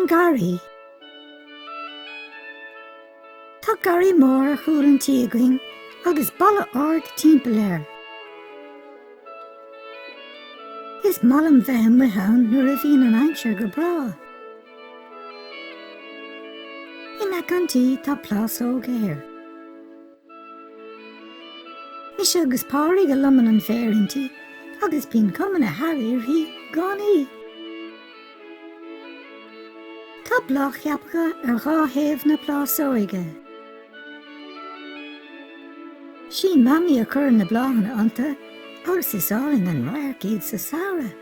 An Garraí. Tá garraí mór ar chúl an tí againn agus balla ard timpeall air. Is maith liom bheith amuigh ann nuair a bhíonn an aimsir go breá. In aice an tí tá plásóg fhéir. Mise agus Pádraig a lomann an féar inti agus bíonn cuma an earraigh uirthi gan í. Tá bláthcheapacha ar dhá thaobh na plásóige. Sí Mamaí a chuireann na bláthanna iontu agus is álainn an radharc iad sa samhradh.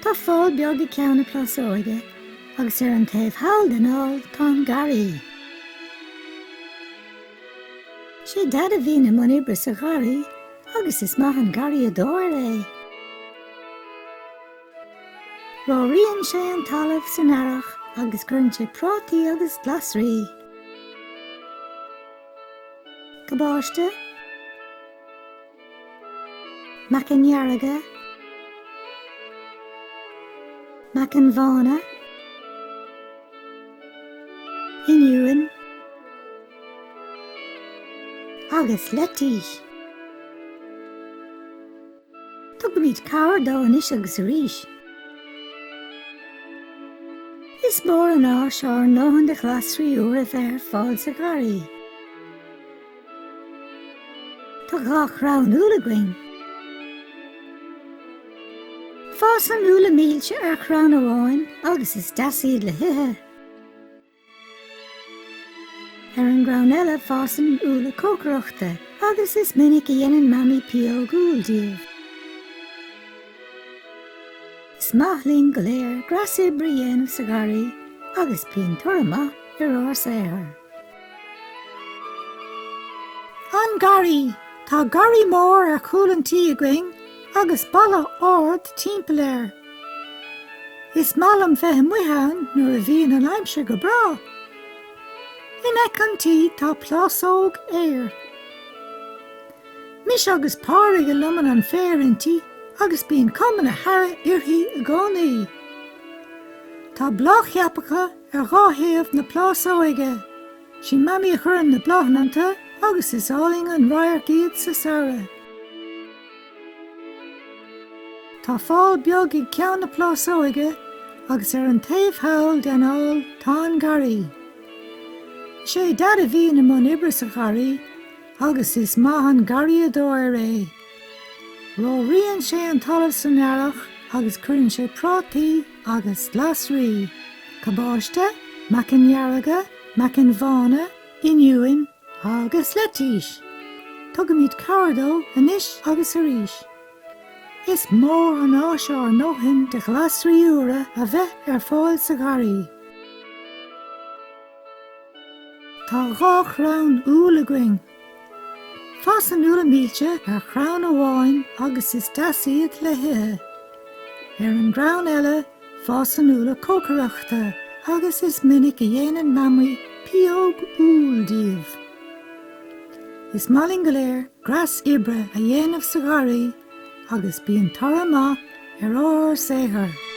Tá fál beag ag ceann na plásóige agus ar an taobh thall den fhál tá an garraí. Sé Daid a bhíonn i mbun oibre sa gharraí agus is maith an garraíodóir é. Ramhraíonn sé an talamh san earrach agus cuireann sé prátaí agus glasraí. Cabáiste. Meacain dhearga, meacain bhána, oinniúin agus leitís. Tugaimid cabhair dó anois agus arís. Is mór an áis ár ndóthain de ghlasraí úra bheith ar fáil sa gharraí. Tá 2 chrann úll againn. Fásann úlla milse ar chrann amháin agus is deas iad le hithe. Ar an gcrann eile fásann úlla cócaireachta agus is minic a dhéanann Mamaí pióg úll díobh. Is maith linn go léir greas oibre a dhéanamh sa gharraí agus bíonn toradh maith ar ár saothar. An Garraí Tá garraí mór ar chúl an tí againn agus balla ard timpeall air. Is maith liom bheith amuigh ann nuair a bhíonn an aimsir go breá. In aice an tí tá plásóg fhéir. Mise agus Pádraig a lomann an féar inti agus bíonn cuma an earraigh uirthi i gcónaí. Tá bláthcheapacha Ar dhá thaobh na plásóige, sí Mamaí a chuireann na bláthanna iontu agus is álainn an radharc iad sa samhradh. Tá fál beag ag ceann na plásóige agus ar an taobh thall den fhál tá an garraí. Is é Daid a bhíonn i mbun oibre sa gharraí agus is maith an garraíodóir é. Ramhraíonn sé an talamh san earrach agus cuireann sé prátaí agus glasraí, cabáiste, meacain dhearga, meacain bhána, oinniúin agus leitís. Tugaimid cabhair dó anois agus arís. Is mór an áis ár ndóthain de ghlasraí úra a bheith ar fáil sa gharraí. Tá 2 chrann úll againn. Fásann úlla milse ar chrann amháin agus is deas iad le hithe. Ar an gcrann eile fásann úlla cócaireachta agus is minic a dhéanann Mamaí pióg úll díobh. Is maith linn go léir greas oibre a dhéanamh sa gharraí agus bíonn toradh maith ar ár saothar.